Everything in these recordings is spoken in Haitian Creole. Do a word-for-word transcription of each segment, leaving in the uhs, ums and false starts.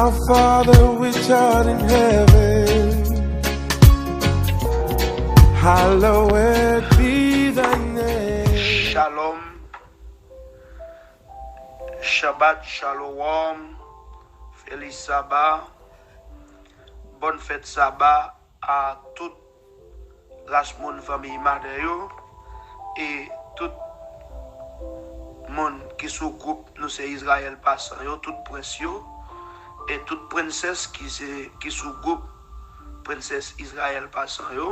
Our Father which art in heaven, hallowed be thy name. Shalom. Shabbat Shalom. Feliz Saba. Bòn fèt Saba a tout ras moun fanmiy Madan yo, e tout moun ki sou gwoup Nou se Izrayèl Pasan yo, tout prens yo, e tout prensès ki se, ki sou gwoup Prensès Izrayèl Pasan yo.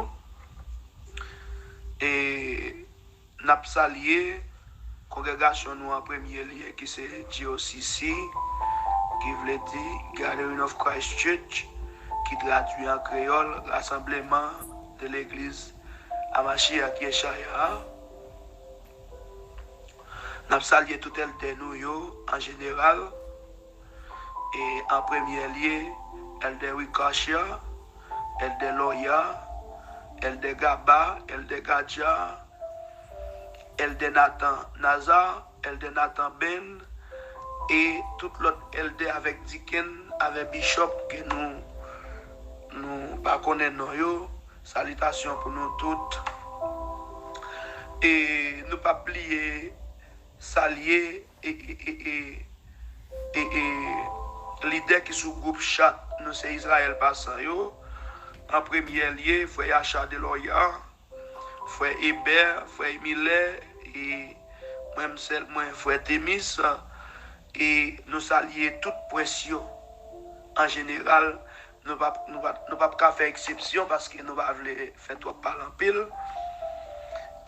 E n ap salye kongregasyon nou an premye lye, ki se G O C C, ki vle di Gathering of Christ Church, ki tradui an kreyòl, Rasanbleman de Legliz a Mashiach Yeshaya a. N ap salye tout èldè nou yo an jeneral. E an premye lye, Èldè Ricachia, Èldè Loya, Èldè Gaba, Èldè Gadja, Èldè Nathan Nazar, Èldè Nathan Ben, e tout lòt èldè avèk diken, avèk bishop ke nou, nou pa konnen non yo. Salitasyon pou nou tout. E nou p ap bliye salye e, e, e, e, e, e lidè ki sou gwoup chat Nou se Izrayèl Pasan yo. An premye lye, frè Yacha Deloya, frè Eber, frè Emilè, e mwen m sèl mwen, frè Temis, e nou salye tout prens yo an jeneral. Nou p ap, nou p ap, nou p ap ka fè eksepsyon paske nou pa vle fè twòp pale anpil.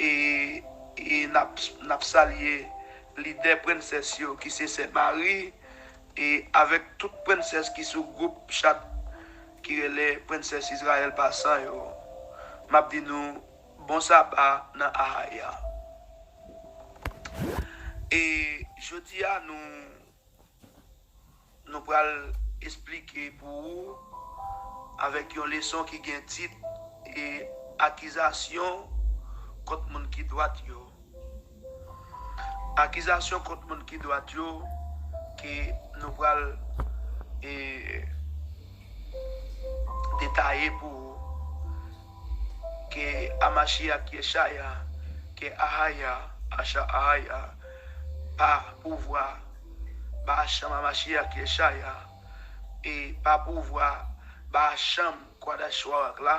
E, e n ap, n ap salye lidè prensès yo ki se Sè Mari, e avèk tout prensès ki sou gwoup chat ki rele Prensès Izrayèl Pasan yo. M ap di nou bon saba nan Ahaya. E jodi a nou, nou pral esplike pou ou avèk yon leson ki gen tit e akizasyon kont moun ki dwat yo. Akizasyon kont moun ki dwat yo ke nou pral e detaye pou ou, ke Amashiach Yeshaya, ke Ahaya, Asha Ahaya, pa pouvwa Basham Amashiach Yeshaya, e pa pouvwa Basham Kwadash Warak la,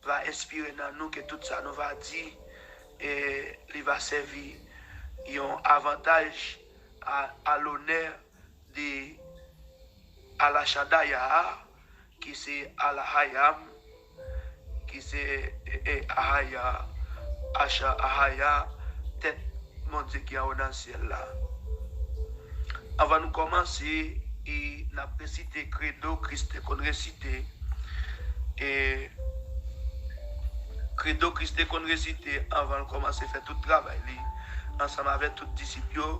va enspire nan nou ke tout sa nou va di, e li va sèvi yon avantaj a, a lonè de Alashadaya a, ki se Alahayam, ki se, e, e, Ahaya, Asha Ahaya, tèt Bondye ki anwo nan syèl la. Anvan nou kòmanse, e n ap resite kredo Kris te konn resite. E kredo Kris te konn resite anvan l kòmanse fè tout travay li ansanm avèk tout disip yo.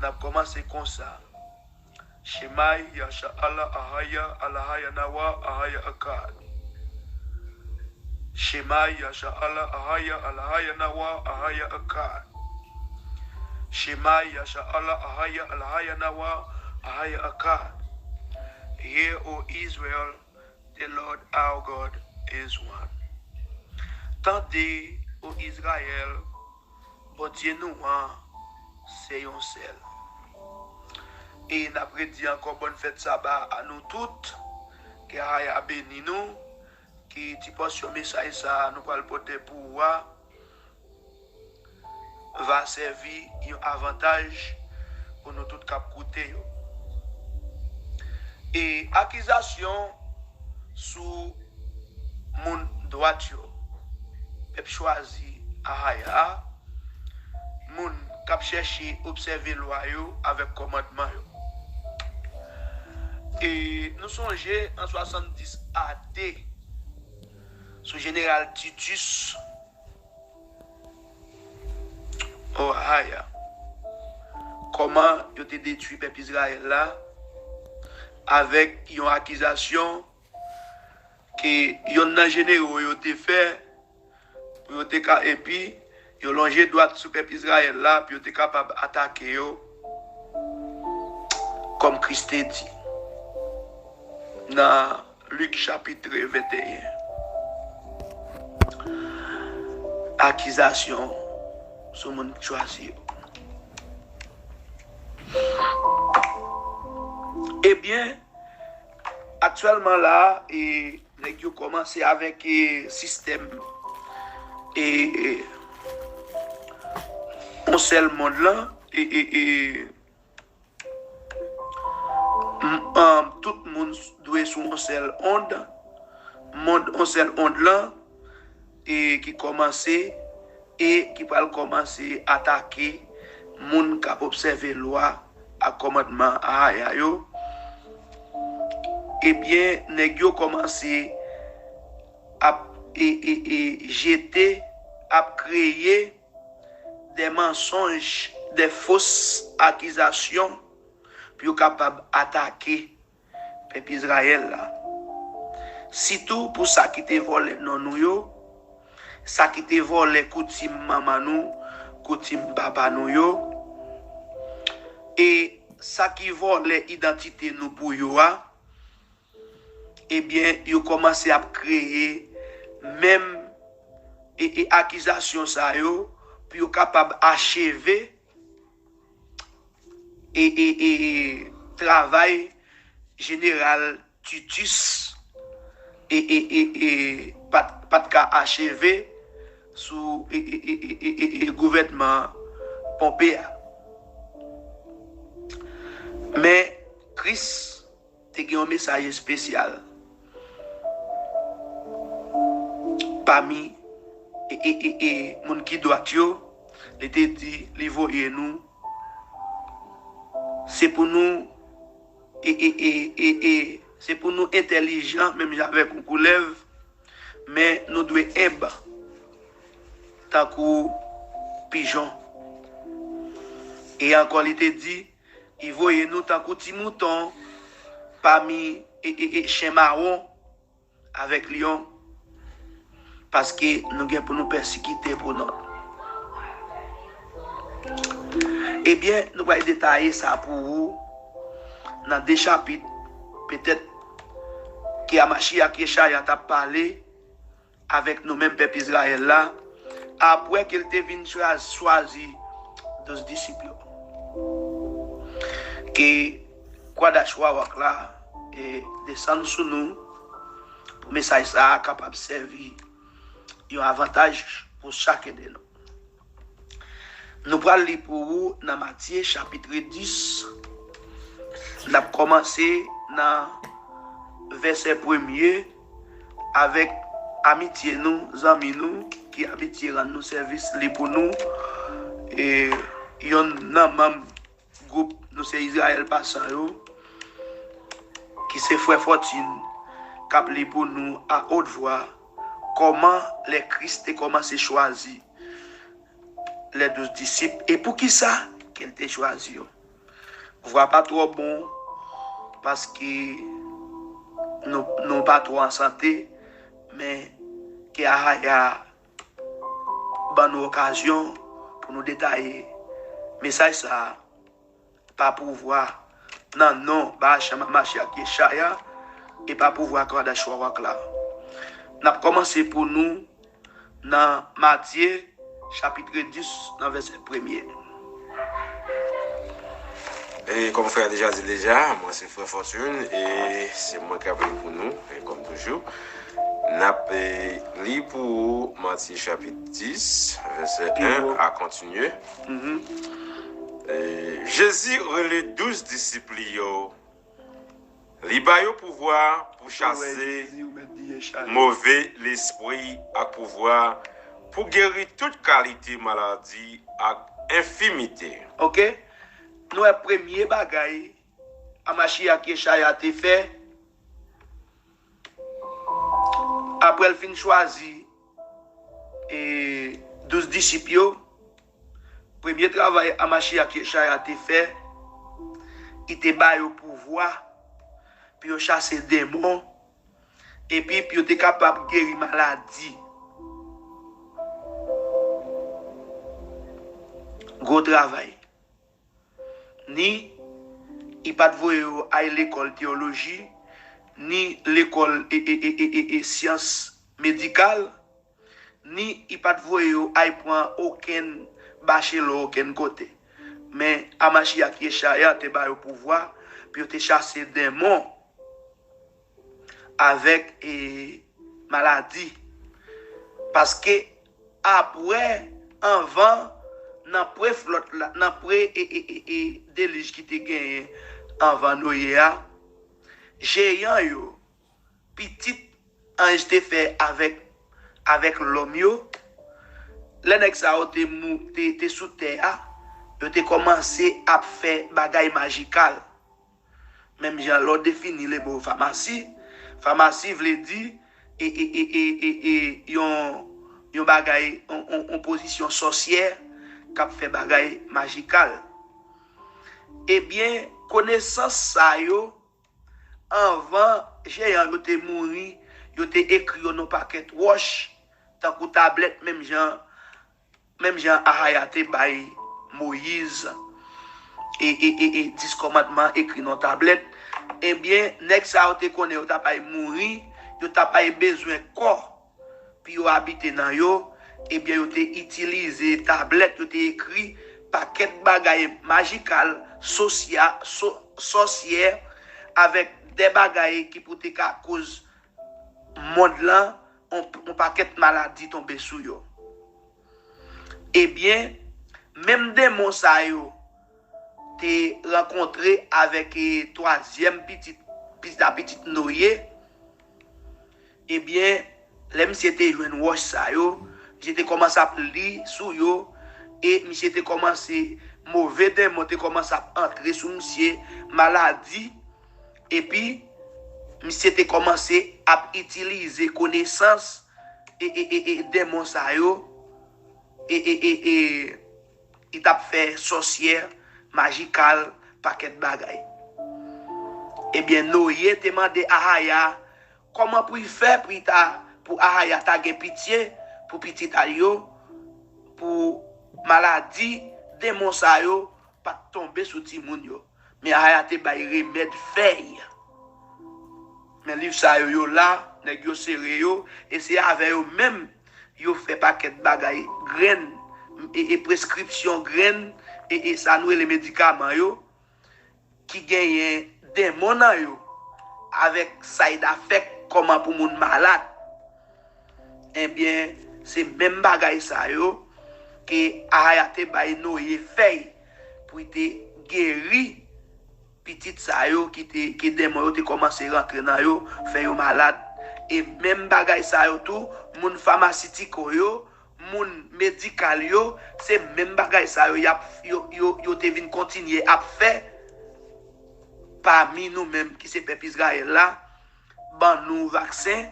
N ap kòmanse konsa. Shema Yasha Allah Ahaya Alahaya Nawa Ahaya Akad. Shema Yasha Allah Ahaya Alahaya Nawa Ahaya Akad. Shema Yasha Allah Ahaya Alahaya Nawa Ahaya Akad. Hear, O Israel, the Lord our God is one. Tande, O Izrayèl, Bondye nou an se yon sèl. E n ap redi ankò bòn fèt Saba a nou tout. Ke Ahaya beni nou. Ke ti pòsyon mesaj sa a nou pral pote pou ou a va sèvi yon avantaj pou nou tout k ap koute yo. E akizasyon sou moun dwat yo, pèp chwazi Ahaya a, moun k ap chèche obsève lwa yo avèk kòmandman yo. E nou sonje an swasanndis A D, sou jeneral Titus, o Ahaya, kòman yo te detwi pèp Izrayèl la avèk yon akizasyon ke yonn nan jenero yo te fè pou yo te ka, epi yo lonje dwat sou pèp Izrayèl la pou yo te kapab atake yo, kòm Kris te di. nan Lik chapit venteyen. Akizasyon sou moun k chwazi yo. Ebyen, aktyèlman la, e, nèg yo kòmanse avèk, e, sistèm, e, e, yon sèl mond lan, e, e, e, m-, an, tout moun dwe sou yon sèl ond, mond yon sèl ond lan, e ki kòmanse, e ki pral kòmanse atake moun k ap obsève lwa ak kòmandman Ahaya yo, ebyen, nèg yo kòmanse ap, e, e, e, jete, ap kreye de mansonj, de fos akizasyon pou yo kapab atake pèp Izrayèl la. Sitou pou sa ki te vòlè non nou yo, sa ki te vòlè koutim manman nou, koutim papa nou yo, e sa ki vòlè idantite nou pou yo a, ebyen, yo kòmanse ap kreye menm, e, e akizasyon sa yo pou yo kapab acheve e, e, e, e travay jeneral Titus e, e, e, e, pa t, pa t ka acheve sou, e, e, e, e, e, e, e gouvènman Ponpe a. Men Kris te gen yon mesaj espesyal pami, e, e, e, e, moun ki dwat yo. Li te di, li voye nou. Se pou nou, e, e, e, e, e, se pou nou entèlijan, menm jan avèk yon koulèv, men nou dwe enb tankou pijon. E ankò, li te di, li voye nou tankou ti mouton pami, e, e, e, chen mawon avèk lyon, paske nou gen pou nou pèsikite pou non. Ebyen, nou pral detaye sa pou ou nan de chapit, petèt, ke Amachiyach Yechaya t ap pale avèk nou menm pèp Izrayèl la, apre ke l te vin chwa-, chwazi douz disip yo. Ke kwa dachwa wak la, e, desann sou nou, pou mesaj sa a kapab sèvi yon avantaj pou chaken de nou. Nou pral li pou ou nan Matye chapit dis. N ap kòmanse nan vèsè premye avèk amitye nou, zanmi nou, ki abitye rann nou sèvis, li pou nou, e, yonn nan manm gwoup Nou Se Izrayèl Pasan yo, ki se frè Fòtin, k ap li pou nou a haute voix, comment les Christ te kòmanse chwazi les douze disciples, e poukisa ke l te chwazi yo. Vwa pa twò bon, paske nou, nou pa twò an sante, men ke Ahaya ban nou okazyon pou nou detaye mesaj sa a pa pouvwa nan non Bahasham Hamashiach Yeshaya e pa pouvwa Kadash Ruach la. N ap kòmanse pou nou nan Matye, chapit dis, nan vèsè premye. E kòm frè a deja di l deja, mwen se frè Fortune e se mwen k ap li pou nou, e kòm toujou. N ap, e, li pou ou Matye chapit dis, vèsè en a kontinye. E, Jezi rele douz disip li yo. Li ba yo pouvwa pou chase move lespri ak pouvwa pou geri tout kalite maladi ak enfimite. Oke? Nou wè premye bagay Amashiyah Yeshaya te fè apre l fin chwazi, e, douz disip yo. Premye travay Amashiyah Yeshaya te fè, li te ba yo pouvwa pou yo chase demon, epi pou yo te kapab geri maladi. Gwo travay. Ni, li pa t voye yo al lekòl teyoloji, ni lekòl e, e, e, e, e, e syans medikal, ni li pa t voye yo al pran okenn bachelò okenn kote. Men Amashiach Yeshaya te ba yo pouvwa pou yo te chase denmon avèk e, maladi. Paske apre, anvan, nan pre flòt la, nan pre e, e, e, e, delij ki te genyen anvan Noye a, jeyan yo, pitit anj te fè avèk, avèk lòm yo, lè nèg sa yo te, mou, te, te sou tè a, yo te kòmanse ap fè bagay majikal. Menm jan lè w defini le mo famasi, famasi vle di e, e, e, e, e, e, yon, yon bagay, yon, yon, yon pozisyon sòsyè k ap fè bagay majikal. Ebyen, konesans sa yo, anvan jeyan yo te mouri, yo te ekri yo nan pakèt wòch, tankou tablèt, menm jan, menm jan Ahaya te bay Moyiz e, e, e, e dis kòmandman ekri nan tablèt. Ebyen, nèg sa yo te konnen yo t ap al mouri, yo t ap al bezwen kò pou yo abite nan yo, ebyen, yo te itilize tablèt, yo te ekri pakèt bagay majikal, sosya, so, sòsyè, avèk de bagay ki pou te ka koz mond lan, on, on pakèt maladi tonbe sou yo. Ebyen, menm denmon sa yo te rankontre avèk e, twazyèm pitit, pitit a pitit Noye, ebyen, lè misye te jwenn wòch sa yo, misye te kòmanse ap li sou yo, e misye te kòmanse, move denmon te kòmanse ap antre sou misye, maladi, epi misye te kòmanse ap itilize konesans e, e, e, e denmon sa yo, e, e, e, e, li t ap fè sòsyè, majikal, pakèt bagay. Ebyen, Noye te mande Ahaya kòman pou l fè pou l ta, pou Ahaya ta gen pitye pou pitit a l yo, pou maladi, denmon sa yo, pa t tonbe sou timoun yo. Men Ahaya te bay remèd fèy. Men liv sa yo, yo la, nèg yo sere yo, e se avè yo menm yo fè pakèt bagay grenn, e, e preskripsyon grenn, e, e sa nou rele medikaman yo, ki genyen denmon nan yo, avèk side effect kòman pou moun malad. Ebyen, se menm bagay sa yo ke Ahaya te bay Noye fèy pou l te geri pitit sa yo ki te, ke denmon yo te kòmanse rantre nan yo, fè yo malad. E menm bagay sa yo tou, moun famasitiko yo, moun medikal yo, se menm bagay sa yo, y ap, yo, yo, yo te vin kontinye ap fè pami nou menm ki se pèp Izrayèl la, ban nou vaksen,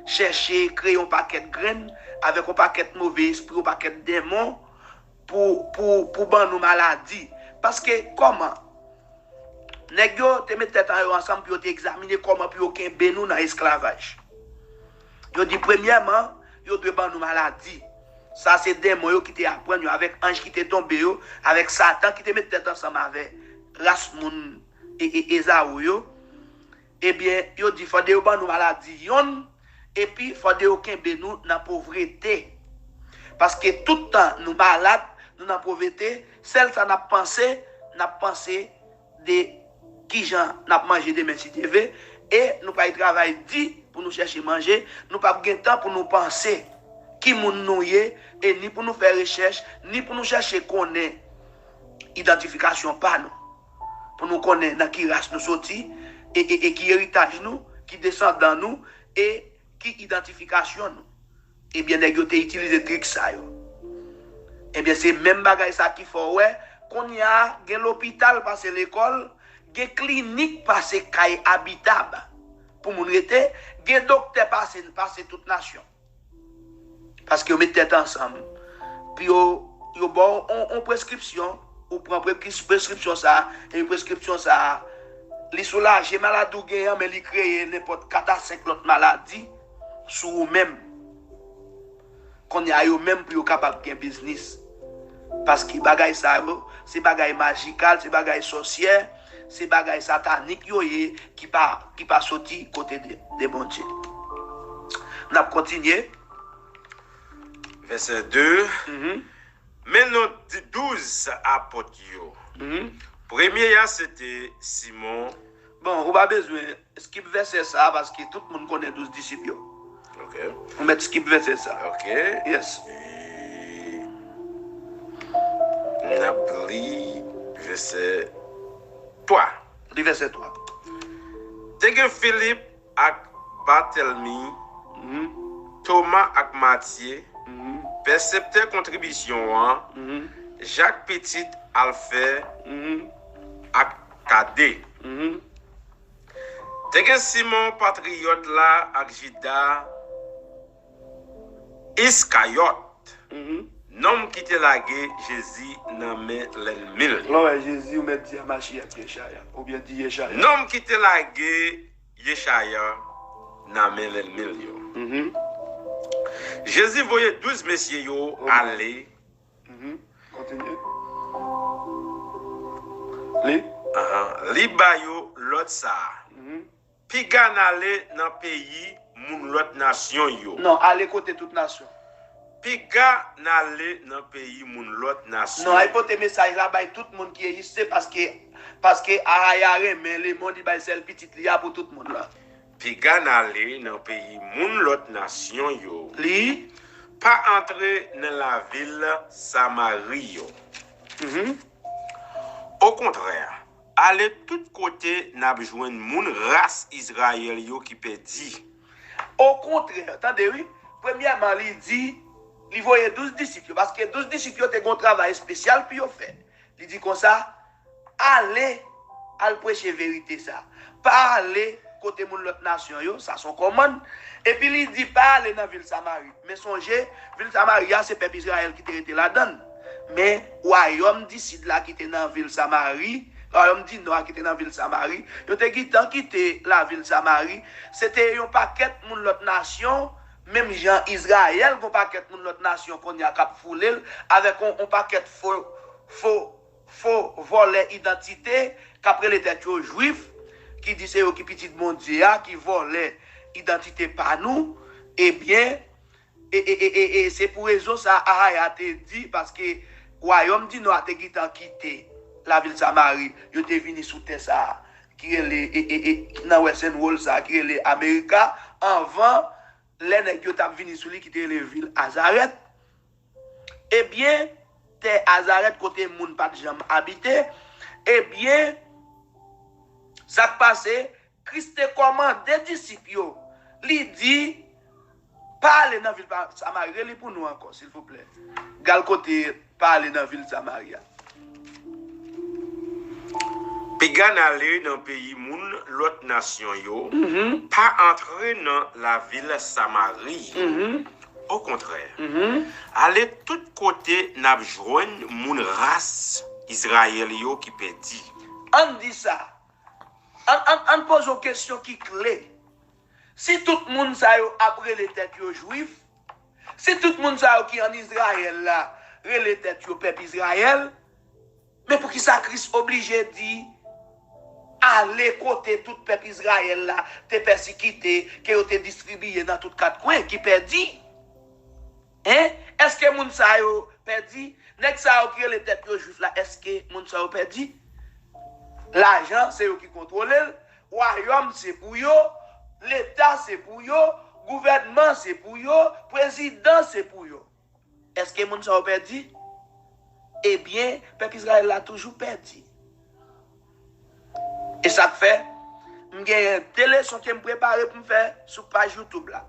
chèche kreye yon pakèt grenn avèk yon pakèt move espri, yon pakèt denmon pou, pou, pou ban nou maladi. Paske kòman? Nèg yo te met tèt an yo ansanm pou yo te egzamine kòman pou yo kenbe nou nan esklavaj. Yo di, premyèman, yo dwe ban nou maladi. Sa se denmon yo ki te aprann yo, avèk anj ki te tonbe yo, avèk Satan ki te met tèt ansanm avè ras moun e, e, Ezawu yo. Ebyen, yo di, fòde yo ban nou maladi yonn, epi fòde yo kenbe nou nan povrete. Paske tout tan nou malad, nou nan povrete, sèl sa n ap panse, n ap panse de kijan n ap manje demen si Dye vle, e nou pral travay di pou nou chèche manje, nou p ap gen tan pou nou panse ki moun nou ye, e ni pou nou fè rechèch, ni pou nou chèche konnen idantifikasyon pa nou. Pou nou konnen nan ki ras nou soti, e, e, e ki eritaj nou, ki desandan nou, e ki idantifikasyon nou. Ebyen, nèg yo te itilize trik sa yo. Ebyen, se menm bagay sa ki fè w wè, kounye a, gen lopital pase lekòl, gen klinik pase kay abitab pou moun rete, gen doktè pase, pase tout nasyon. Paske yo met tèt ansanm. Pou yo, yo ba w on, on preskripsyon, ou pran preskri-, preskripsyon sa a, e preskripsyon sa a, li soulaje maladi w genyen an, men li kreye nenpòt kat a senk lòt maladi sou ou menm. Kounye a, yo menm pou yo kapab gen biznis. Paske bagay sa yo, se bagay majikal, se bagay sòsyè, se bagay satanik yo ye ki pa, ki pa soti kote de, de Bondye. N ap kontinye. Vèsè de. Men non di- douz apot yo. Premye a se te Simon. Bon, ou pa bezwen skip vèsè sa a paske tout moun konnen douz disip yo. Ok. Ou mèt skip vèsè sa a. Ok. Yes. E n ap li vèsè twa. Li vèsè twa. Te gen Filip ak Batèlmi, Mhm. Toma ak Matye, Mhm. pèseptè kontribisyon an, Mhm. Jak pitit Alfè Mhm. ak Tade. Mhm. Te gen Simon Patriyòt la ak Jida Iskayòt, Mhm. nonm ki te lage Jezi nan men lènmi l yo. Lè w wè Jezi, ou mèt di a Machiyach Yechaya, oubyen di Yechaya. Nonm ki te lage Yechaya nan men lènmi l yo. Mhm. Jezi voye douz mesye yo Ok. ale. Mhm. Kontinye. Li? Ahan. Li ba yo lòd sa a. Mhm. Piga n ale nan peyi moun lòt nasyon yo. Non, ale kote tout nasyon. Piga n ale nan peyi moun lòt nasyon. Non, al pote mesaj la bay tout moun ki egziste paske, paske Ahaya renmen lemonn, li bay sèl pitit li a pou tout moun la. Piga n ale nan peyi moun lòt nasyon yo. Li? Pa antre nan lavil Samari yo. Mhm. Okontrè, ale tout kote n ap jwenn moun ras Izrayèl yo ki pèdi. Okontrè, tande wi, premyèman li di, li voye douz disip yo, paske douz disip yo te gen yon travay espesyal pou yo fè. Li di konsa, ale, al preche verite sa. Pa ale kote moun lòt nasyon yo, sa se yon kòmann. Epi li di pa ale nan vil Samari. Men sonje, vil Samari a se pèp Izrayèl ki te rete ladan l. Men wayòm disid la ki te nan vil Samari, wayòm dinò a ki te nan vil Samari, yo te gentan kite lavil Samari. Se te yon pakèt moun lòt nasyon, menm jan Izrayèl gon pakèt moun lòt nasyon kounye a k ap foule l avèk yon, yon pakèt fo, fo, fo vòlè idantite k ap rele tèt yo jwif, ki di se yo ki pitit Bondye a, ki vòlè idantite pa nou, ebyen, e, e, e, e, e se pou rezon sa Ahaya te di, paske wayòm dinò a te gentan kite lavil Samari, yo te vini sou tè sa a, ki rele, e, e, e, nan Western World sa a, ki rele Amerika, anvan lè nèg yo t ap vini sou li, ki te rele vil Azarèt. Ebyen, tè Azarèt kote moun pa t janm abite, ebyen, sa k pase, Kris te kòmande disip yo, li di, pa ale nan vil pa, Samari. Reli pou nou ankò, silvouplè. Gal kote pa ale nan vil Samari a. Piga n ale nan peyi moun lòt nasyon yo, Mhm, pa antre nan lavil Samari yo. mhm, Okontrè, mhm. ale tout kote n ap jwenn moun ras Izrayèl yo ki pèdi. Ann di sa. Ann, ann, ann poze yon kesyon ki kle. Si tout moun sa yo ap rele tèt yo jwif, si tout moun sa yo ki ann Izrayèl la rele tèt yo pèp Izrayèl, men poukisa Kris oblije di ale kote tout pèp Izrayèl la te pèsikite, ke yo te distribiye nan tout kat kwen, ki pèdi? Hein? Èske moun sa yo pèdi? Nèg sa yo ki rele tèt yo jwif la, èske moun sa yo pèdi? Lajan, se yo ki kontwole l. Wayòm, se pou yo. Leta, se pou yo. Gouvènman, se pou yo. Prezidan, se pou yo. Èske moun sa yo pèdi? Ebyen, pèp Izrayèl la toujou pèdi. E sa k fè, m genyen de leson ke m prepare pou m fè sou paj YouTube la.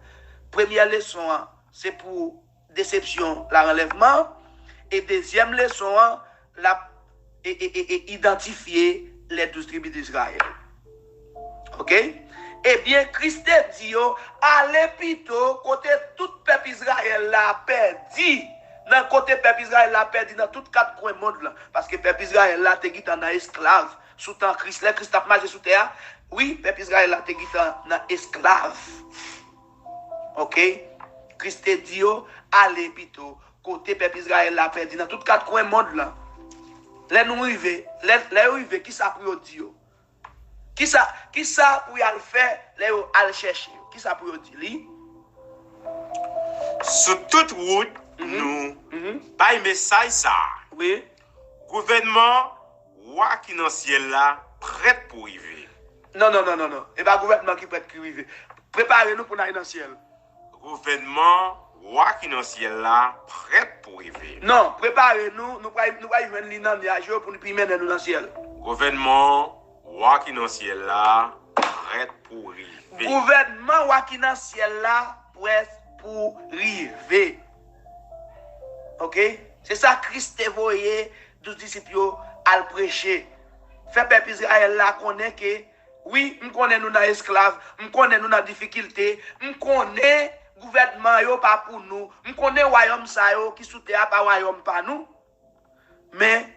Premyè leson an, se pou desepsyon laranlèvman. E dezyèm leson an, l ap e, e, e, e idantifye les douze tribus d'Israël. Oke? Ebyen, Kris te di yo, ale pito kote tout pèp Izrayèl la pèdi, nan kote pèp Izrayèl la pèdi nan tout kat kwen mond lan. Paske pèp Izrayèl la te gentan nan esklav sou tan Kris. Lè Kris t ap mache sou tè a, wi, pèp Izrayèl la te gentan nan esklav. Oke? Kris te di yo, ale pito kote pèp Izrayèl la pèdi nan tout kat kwen mond lan. Lè nou rive, lè, lè yo rive, kisa pou yo di yo? Kisa, kisa pou y al fè lè yo al chèche yo? Kisa pou yo di? Li. Sou tout wout, nou bay mesaj sa a. Wi. Gouvènman wa ki nan syèl la prèt pou rive. Non, non, non, non, non. E pa gouvènman ki prèt ki rive. Prepare nou pou n al nan syèl. Gouvènman wa ki nan syèl la prèt pou rive. Non, prepare nou, nou pral nou pral jwenn li nan nyaj yo pou nou pi mennen nou nan syèl. Gouvènman wa ki nan syèl la prèt pou rive. Gouvènman wa ki nan syèl la prèt pou rive. Oke? Se sa Kris te voye douz disip yo al preche. Fè pèp Izrayèl la konnen ke wi, m konnen nou nan esklav, m konnen nou nan difikilte, m konnen gouvènman yo pa pou nou, m konnen wayòm sa yo ki sou tè a pa wayòm pa nou, men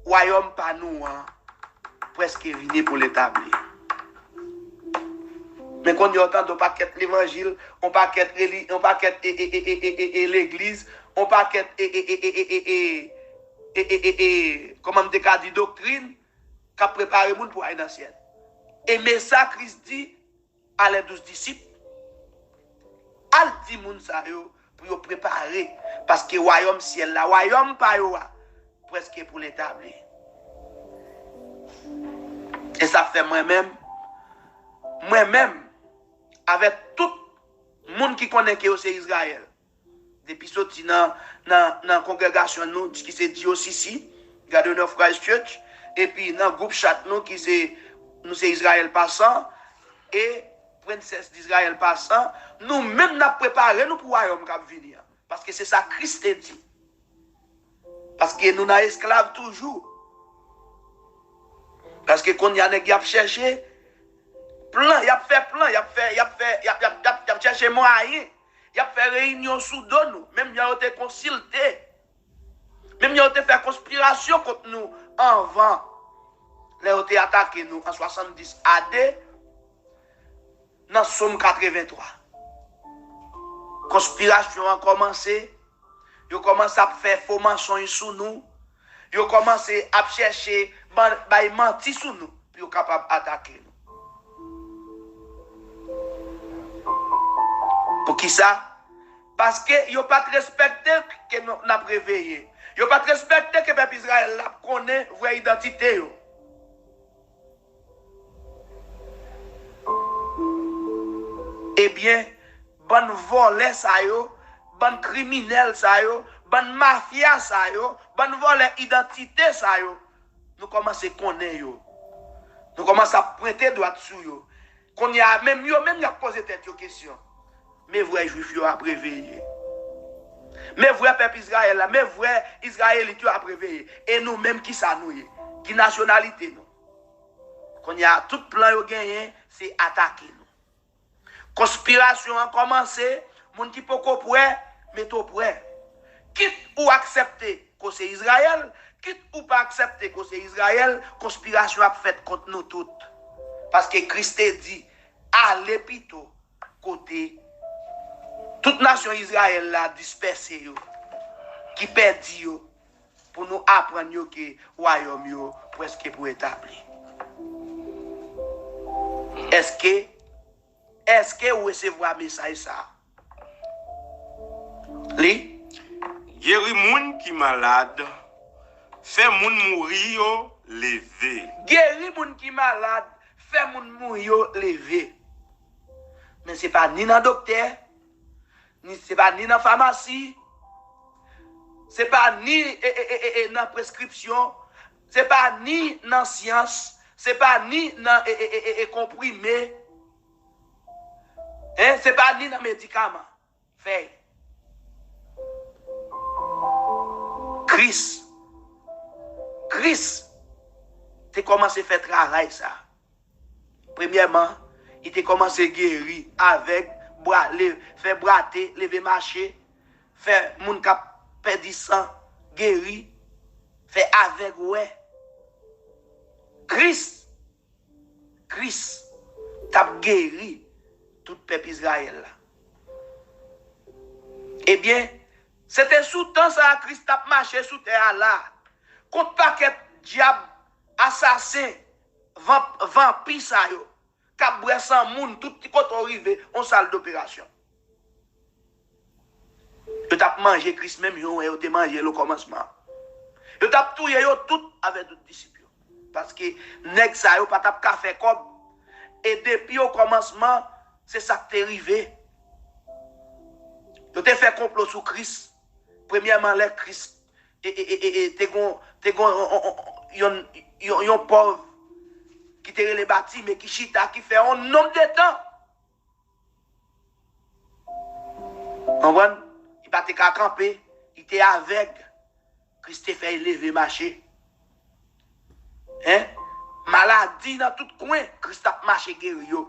wayòm pa nou an prèske vini pou l etabli. Men kounye a w tande yon pakèt levanjil, yon pakèt reli, yon pakèt e, e, e, e, e, e, e, legliz, yon pakèt e, e, e, e, e, e, e, e, e, e, kòman m te ka di, doktrin, k ap prepare moun pou al nan syèl. E men sa Kris di a lè douz disip, al di moun sa yo pou yo prepare, paske wayòm syèl la, wayòm pa yo a, prèske pou l etabli. E sa fè mwen menm, mwen menm, avèk tout moun ki konnen ke yo se Izrayèl, depi soti nan, nan, nan kongregasyon nou, ki se D O C C, Garden of Christ Church, epi nan gwoup chat nou, ki se, nou se Izrayèl Pasan, e Princess d'Israël Pasan, nou menm n ap prepare nou pou wayòm k ap vini an. Paske se sa Kris te di. Paske nou nan esklav toujou. Paske kounye a nèg y ap chèche plan, y ap fè plan, y ap fè, y ap fè, y ap, y ap, y ap, y ap chèche mwayen. Y ap fè reyinyon sou do nou. Menm jan yo te konsilte. Menm jan yo te fè konspirasyon kont nou anvan. Lè yo te atake nou an swasanndis A D, nan Sòm katrevenntwa. Konspirasyon an kòmanse. Yo kòmanse ap fè fo mansonj sou nou. Yo kòmanse ap chèche ban, bay manti sou nou pou yo kapab atake nou. Poukisa? Paske yo pa t respekte ke nou, n ap reveye. Yo pa t respekte ke pèp Izrayèl la ap konnen vrè idantite yo. Ebyen, bann vòlè sa yo, bann kriminèl sa yo, bann mafya sa yo, bann vòlè idantite sa yo, nou kòmanse konnen yo. Nou kòmanse ap pwente dwat sou yo. Kounye a, menm yo menm y ap poze tèt yo kesyon. Men vrè Jwif yo ap reveye. Men vrè pèp Izrayèl la, men vrè Izrayelit yo ap reveye. E nou menm, kisa nou ye? Ki nasyonalite nou? Kounye a, tout plan yo genyen, se atake nou. Konspirasyon an kòmanse, moun ki poko prè, mete w prè. Kit ou aksepte ke w se Izrayèl, kit ou pa aksepte ke w se Izrayèl, konspirasyon ap fèt kont nou tout. Paske Kris te di, ale pito kote tout nasyon Izrayèl la dispèse yo, ki pèdi yo, pou nou aprann yo ke wayòm yo prèske pou etabli. Èske, èske ou resevwa mesaj sa a? Li. Geri moun ki malad, fè moun mouri yo leve. Geri moun ki malad, fè moun mouri yo leve. Men se pa ni nan doktè, ni, se pa ni nan famasi, se pa ni e, e, e, e, e, nan preskripsyon, se pa ni nan syans, se pa ni nan e, e, e, e, e, konprime, en, se pa ni nan medikaman. Fèy. Kris, Kris te kòmanse fè travay sa. Premyèman, li te kòmanse geri avèg, bra, le, fè bwate, leve mache, fè moun k ap pèdi san geri, fè avèg wè. Kris, Kris t ap geri tout pèp Izrayèl la. Ebyen, Se te sou tan sa a Kris t ap mache sou tè a la, kont pakèt dyab, asasen, van- vanpi sa yo, k ap bwè san moun, tout ti kote w rive, yon sal doperasyon. Yo t ap manje Kris menm jan yo te manje l okòmansman. Yo t ap touye yo tout avèk tout disip yo. Paske nèg sa yo pa t ap ka fè kòb. E depi okòmansman, se sa k te rive. Yo te fè konplo sou Kris. Premyèman, lè Kris e, e, e, e, e, te gon, te gon yon, yon, yon, yon, yon pòv ki te rele Batime ki chita, ki fè yon nonb de tan. Konprann? Li pa te ka kanpe, li te avèg. Kris te fè l leve mache. Hein? Maladi nan tout kwen, Kris t ap mache geri yo.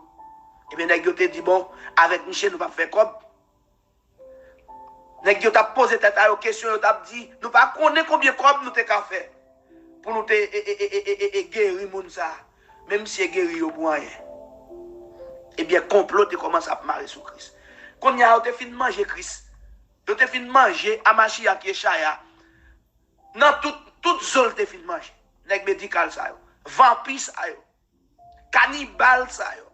Ebyen, nèg yo te di, bon, avèk misye, nou p ap fè kòb. Nèg yo t ap poze tèt a yo kesyon, yo t ap di, nou pa konnen konbyen kòb nou te ka fè pou nou te e, e, e, e, e, e geri moun sa a. Men misye geri yo pou anyen. Ebyen, konplo te kòmanse ap mare sou Kris. Kounye a, yo te fin manje Kris. Yo te fin manje Amashiach Yeshaya. Nan tout, tout zo l te fin manje. Nèg medikal sa yo. Vanpi sa yo. Kanibal sa yo.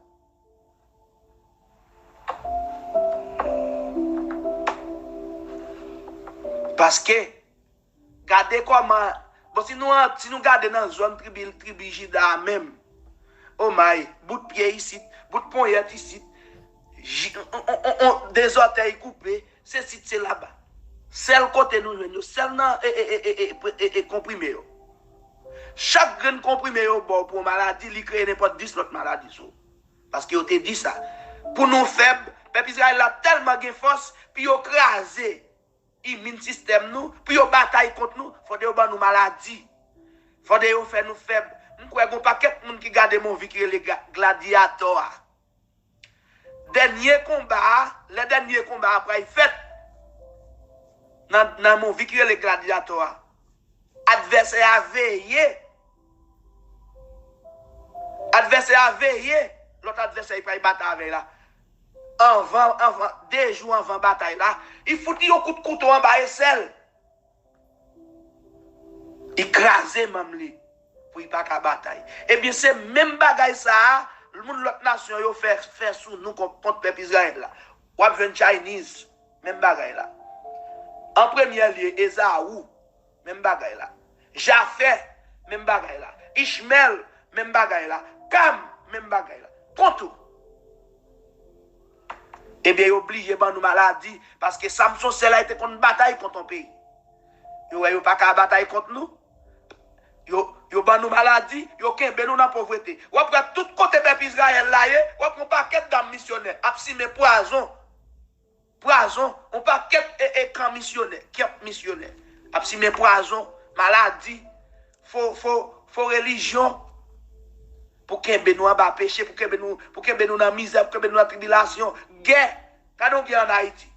Paske, gade kòman, bon, si nou, an- si nou gade nan zòn tribi, tribi Jida a menm, oh my, bout pye isit, bout ponyèt isit, ji- on, on, on, on, de zòtèy koupe, se sit, se laba. Sèl kote nou jwenn yo, sèl nan e, e, e, e, e, e, e, konprime yo. Chak grenn konprime yo ba w pou yon maladi, li kreye nenpòt dis lòt maladi sou ou. Paske yo te di sa. Pou nou fèb, pèp Izrayèl la tèlman gen fòs, pou yo kraze imin sistèm nou, pou yo batay kont nou, fòde yo ban nou maladi. Fòde yo fè nou fèb. M kwè gon pakèt moun ki gade movie ki rele Ga- Gladiator a. Dènye konba a, lè dènye konba a pral fèt nan, nan movie ki rele Gladiator a, advèsè a veye. Advèsè a veye lòt advèsè li pral batay avè l la. Anvan, anvan, de jou anvan batay la, li fout li yon kout kouto anba esèl. Li kraze manm li pou li pa ka batay. Ebyen, se menm bagay sa a, moun lòt nasyon yo fè, fè sou nou kont, kont pèp Izrayèl la. W ap jwenn Chinese, menm bagay la. An premyè lye, Ezaou, menm bagay la. Jafè, menm bagay la. Ichmèl, menm bagay la. Kam, menm bagay la. Kont ou. Ebyen, yo blije ban nou maladi, paske Samson sèl la te konn batay kont yon peyi. Yo wè yo pa ka batay kont nou. Yo, yo ban nou maladi, yo kenbe nou nan povrete. W ap wè tout kote pèp Izrayèl la ye, w ap yon pakèt dam misyonè ap simen pwazon. Pwazon, yon pakèt e, e kan misyonè, kèp misyonè. Ap simen pwazon, maladi, fo, fo, fo relijyon. Pou kenbe nou anba peche, pou kenbe nou, pou kenbe nou nan mizè, pou kenbe nou nan tribilasyon. Gè. Gade yon gè ann Ayiti.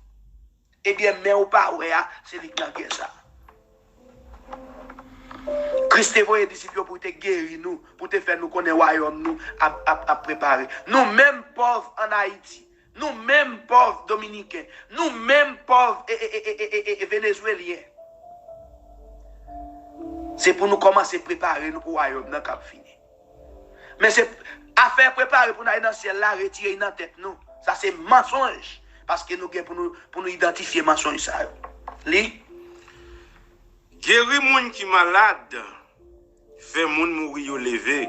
Ebyen, men ou pa wè a, se li k nan gè sa a. Kris te voye disip yo pou te geri nou, pou te fè nou konnen wayòm nou ap, ap, ap prepare. Nou menm pòv ann Ayiti, nou menm pòv dominiken, nou menm pòv e, e, e, e, e, e, e venezwelyen. Se pou nou kòmanse prepare nou pou wayòm nan k ap vini. Men se afè prepare pou n al nan syèl la, retire l nan tèt nou. Sa se mansonj. Paske nou gen pou nou, pou nou idantifye mansonj sa yo. Li. Geri moun ki malad, fè moun mouri yo leve.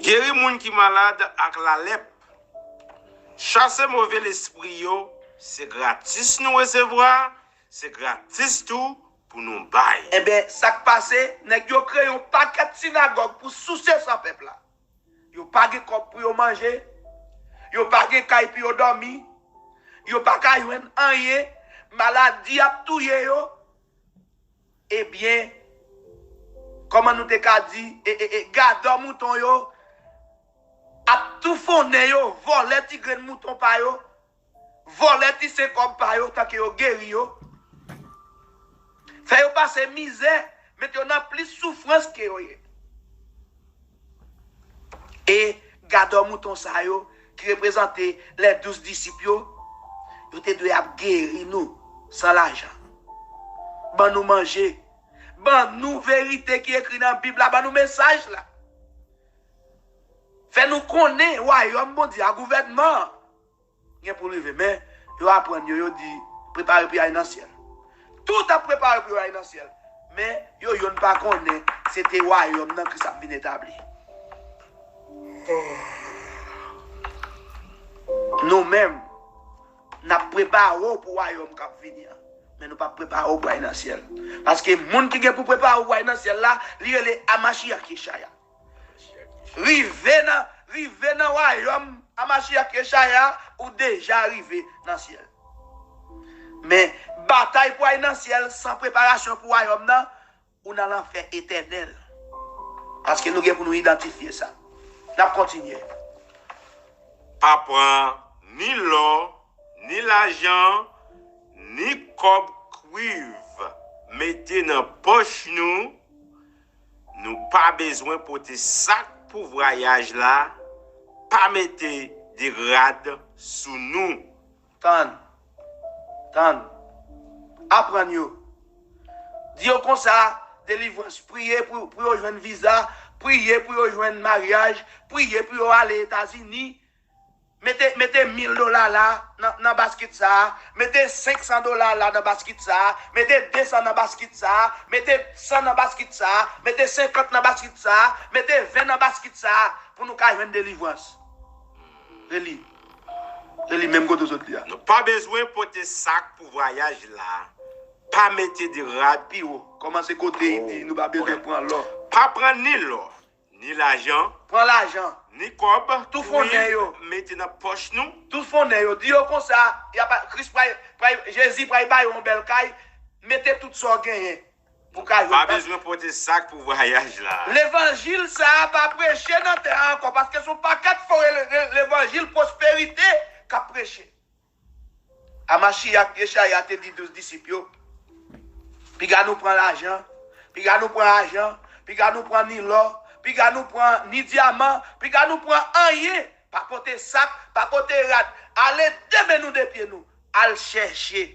Geri moun ki malad ak lalèp. Chase move lespri yo, se gratis nou resevwa, se gratis tou pou nou bay. Enben, sa k pase, nèg yo kreye yon pakèt sinagòg pou souse san pèp la. Yo pa gen kòb pou yo manje, yo pa gen kay pou yo dòmi, yo pa ka jwenn anyen, maladi ap touye yo. Ebyen, kòman nou te ka di, e, e, e, gadò mouton yo ap toufonnen yo, vòlè ti grenn mouton pa yo, vòlè ti sen kòb pa yo, tanke yo geri yo, fè yo pase mizè, mete yo nan plis soufrans ke yo ye. E gadò mouton sa yo, ki reprezante lè douz disip yo, Yo te dwe ap geri nou san lajan. Ban nou manje. Ban nou verite ki ekri nan Bib la. Ban nou mesaj la. Fè nou konnen wayòm Bondye a, gouvènman an gen pou l rive. Men, yo aprann yo, yo di, prepare pou y al nan syèl. Tout ap prepare pou yo al nan syèl. Men, yo yonn pa konnen se te wayòm nan Kris ap vin etabli. Nou menm, n ap prepare w pou wayòm k ap vini an. Men nou p ap prepare w pou al nan syèl. Paske moun ki gen pou prepare w pou al nan syèl la, li rele Amachiyach Yechaya. Rive nan, rive nan wayòm Amachiyach Yechaya, ou deja rive nan syèl. Men, batay pou al nan syèl san preparasyon pou wayòm nan, ou nan lanfè etènèl. Paske nou gen pou nou idantifye sa. N ap kontinye. Pa pran ni lò, ni lajan, ni kòb kwiv mete nan pòch nou. Nou pa bezwen pote sak pou vwayaj la, pa mete de rad sou nou. Tann. Tann. Aprann yo. Di yo konsa, delivrans, priye pou, pou yo jwenn viza, priye pou yo jwenn maryaj, priye pou yo ale Etazini. Mete, mete mil dola la nan, nan baskit sa a, mete senk san dola la nan baskit sa a, mete de san nan baskit sa a, mete san nan baskit sa a, mete senkant nan baskit sa a, mete ven nan baskit sa a, pou nou ka jwenn delivrans. Reli. Reli menm kote w sot li a. Nou pa bezwen pote sak pou vwayaj la. Pa mete de rad. Pi wo. Kòmanse kote li di nou pa bezwen pran lò. Pa pran ni lò, ni lajan, pran lajan, ni kòb, tou fonnen yo, mete nan pòch nou. Tou fonnen yo. Di yo konsa, y a pa, Kris pral, pral, Jezi pral ba yo yon bèl kay, mete tout sa w genyen pou kay. Pa bezwen pote sak pou vwayaj la. Levanjil sa a pa preche nan tè a ankò, paske se yon pakèt fo le-, le-, levanjil pwosperite k ap preche. Amachiyach Yechaya te di douz disip yo, piga nou pran lajan, piga nou pran ajan, piga nou pran ni lò, piga nou pran ni dyaman, piga nou pran anyen, pa pote sak, pa pote rad, ale de men nou de pye nou, al chèche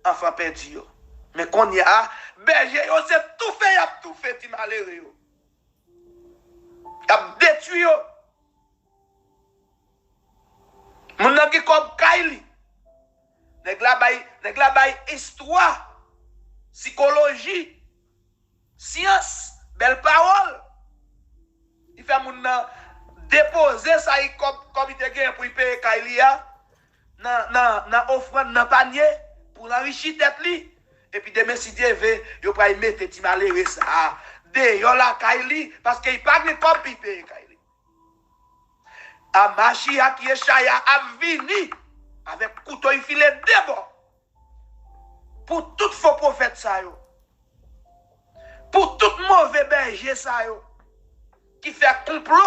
anfan pèdi yo. Men kounye a, bèje yo se toufe y ap toufe ti malere yo. Y ap detwi yo. Moun nan gen kòb kay li. Nèg la bay, nèg la bay istwa, sikoloji, syans, bèl pawòl. Li fè moun nan depoze sa li kòb, kòb li te genyen pou li peye kay li a nan, nan, nan ofrann, nan panye, pou l anrichi tèt li. Epi demen, si Dye vle, yo pral mete ti malere sa a deyò lakay li, paske li pa gen kòb pou li peye kay li. Amachiyach Yechaya ap vini avèk kouto y file de bò pou tout fo pwofèt sa yo, pou tout move bèje sa yo ki fè konplo,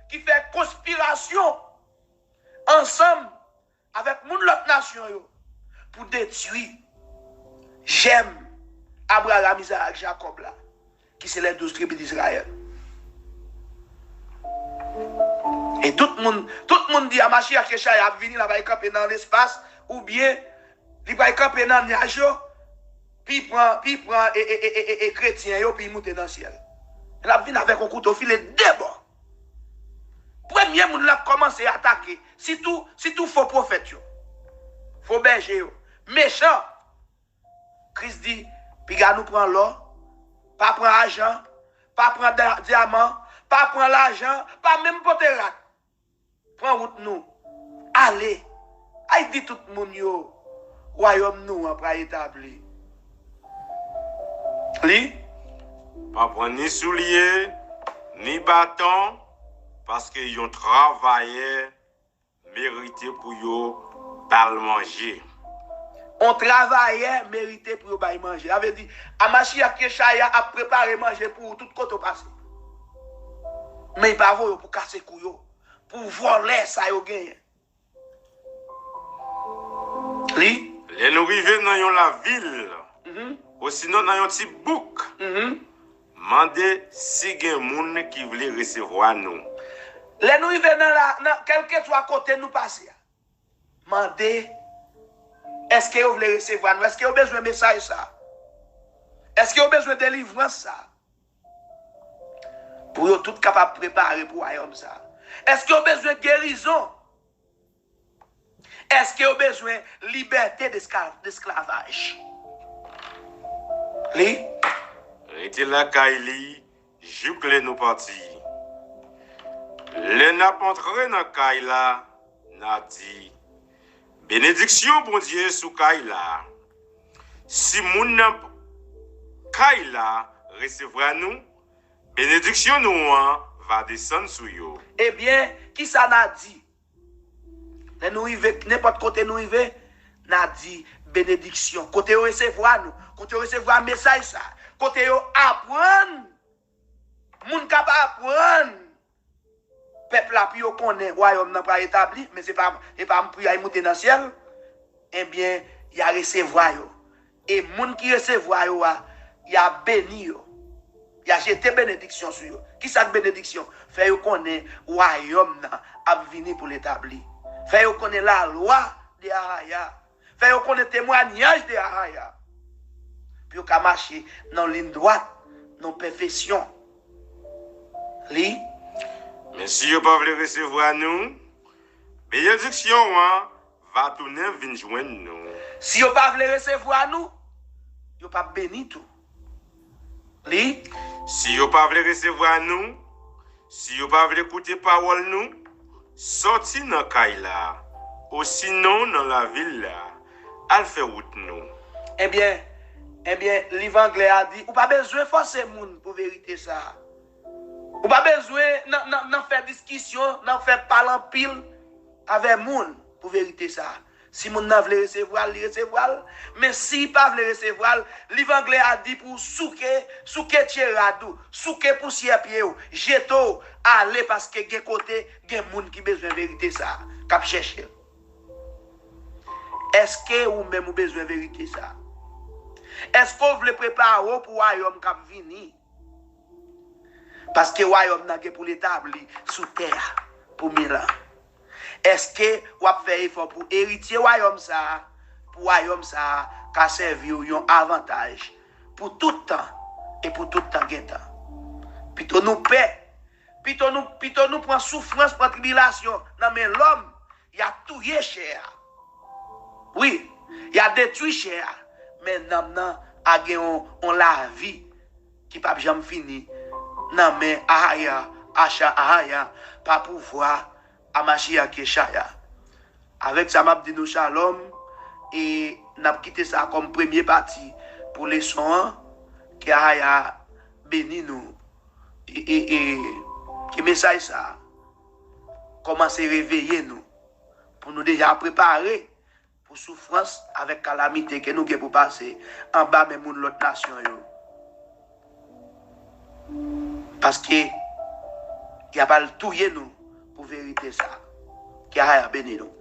ki fè konspirasyon ansanm avèk moun lòt nasyon yo pou detwi jèm Abraram, Izarak, Jakòb la, ki se les douze tribus d'Israël. E tout moun, tout moun di a Machiyach Yechaya ap vini, l ap al kanpe nan lespas, oubyen li pral kanpe nan nyaj yo, pi pran, pi pran e, e, e, e, e kretyen yo, pi moute nan syèl. L ap vin avèk yon kouto file de bò. Premye moun l ap kòmanse atake, sitou, sitou fo pwofèt yo, fo bèje yo, mechan. Kris di, piga nou pran lò, pa pran ajan, pa pran da-, dyaman, pa pran lajan, pa menm pote rad. Pran wout nou. Ale. Al di tout moun yo, wayòm nou an pral etabli. Li. Pa pran ni soulye, ni baton, paske yon travayè merite pou yo ba l manje. Yon travayè merite pou yo ba l manje. Sa vle di, a Machiyach Yechaya ap prepare manje pou ou tout kote w pase. Men li pa voye w pou kase kou yo, pou vòlè sa yo genyen. Li. Lè nou rive nan yon lavil, mhm, osinon nan yon ti bouk, mhm, mande si gen moun ki vle resevwa nou. Lè nou rive nan la, nan kèlkeswa kote nou pase a, mande Èske yo vle resevwa nou? Èske yo bezwen mesaj sa? Èske yo bezwen delivrans sa? Pou yo tout kapab prepare pou wayòm sa. Èske yo bezwen gerizon? Èske yo bezwen libète desklavaj? Li. Rete lakay li jouk lè nou pati. Lè n ap antre nan kay la, n a di, benediksyon Bondye sou kay la. Si moun nan kay la resevwa nou, benediksyon nou an va desann sou yo. Ebyen, kisa n a di? Lè nou rive, nenpòt kote nou rive, n a di benediksyon. Kote yo resevwa nou, kote yo resevwa mesaj sa, kote yo aprann, moun k ap aprann pèp la pou yo konnen wayòm nan pral etabli, men se pa, se pa pou y al moute nan syèl, ebyen, y a resevwa yo. E moun ki resevwa yo a, y a beni yo. Y a jete benediksyon sou yo. Kisa k benediksyon? Fè yo konnen wayòm nan ap vini pou l etabli. Fè yo konnen lalwa de Ahaya. Fè yo konnen temwanyaj de Ahaya. Pou yo ka mache nan liy dwat, nan pèfeksyon. Li. Men si yo pa vle resevwa nou, benediksyon an va tounen vin jwenn nou. Si yo pa vle resevwa nou, yo p ap beni tou. Li. Si yo pa vle resevwa nou, si yo pa vle koute pawòl nou, sòti nan kay la, osinon nan lavil la, al fè wout nou. Ebyen, ebyen, liv anglè a di, ou pa bezwen fòse moun pou verite sa a. Ou pa bezwen nan, nan, nan fè diskisyon, nan fè pale anpil avè moun pou verite sa a. Si moun nan vle resevwa l, li resevwa l. Men si l pa vle resevwa l, liv anglè a di pou w souke, souke tye rad ou, souke pousyè pye w, jete w, ale paske gen kote, gen moun ki bezwen verite sa a, k ap chèche l. Èske ou menm ou bezwen verite sa a? Èske w vle prepare w pou wayòm k ap vini? Paske wayòm nan gen pou l etabli sou tè a pou mil an. Èske w ap fè efò pou eritye wayòm sa a, pou wayòm sa a ka sèvi w yon avantaj pou tout tan e pou tout tan gen tan? Pito nou pè, pito nou, pito nou pran soufrans, pran tribilasyon nan men lòm, y a touye chè a. Wi, y a detwi chè a, men nanm nan a gen yon, yon lavi ki p ap janm fini nan men Ahaya, Asha Ahaya, pa pouvwa a Mashiach Yeshaya. Avèk sa, m ap di nou shalom, e n ap kite sa kòm premye pati pou leson an. Ke Ahaya beni nou, e, e, e ke mesaj sa a kòmanse reveye nou, pou nou deja prepare pou soufrans avèk kalamite ke nou gen pou pase anba men moun lòt nasyon yo. Paske y ap al touye nou pou verite sa a. Ke Ahaya beni nou.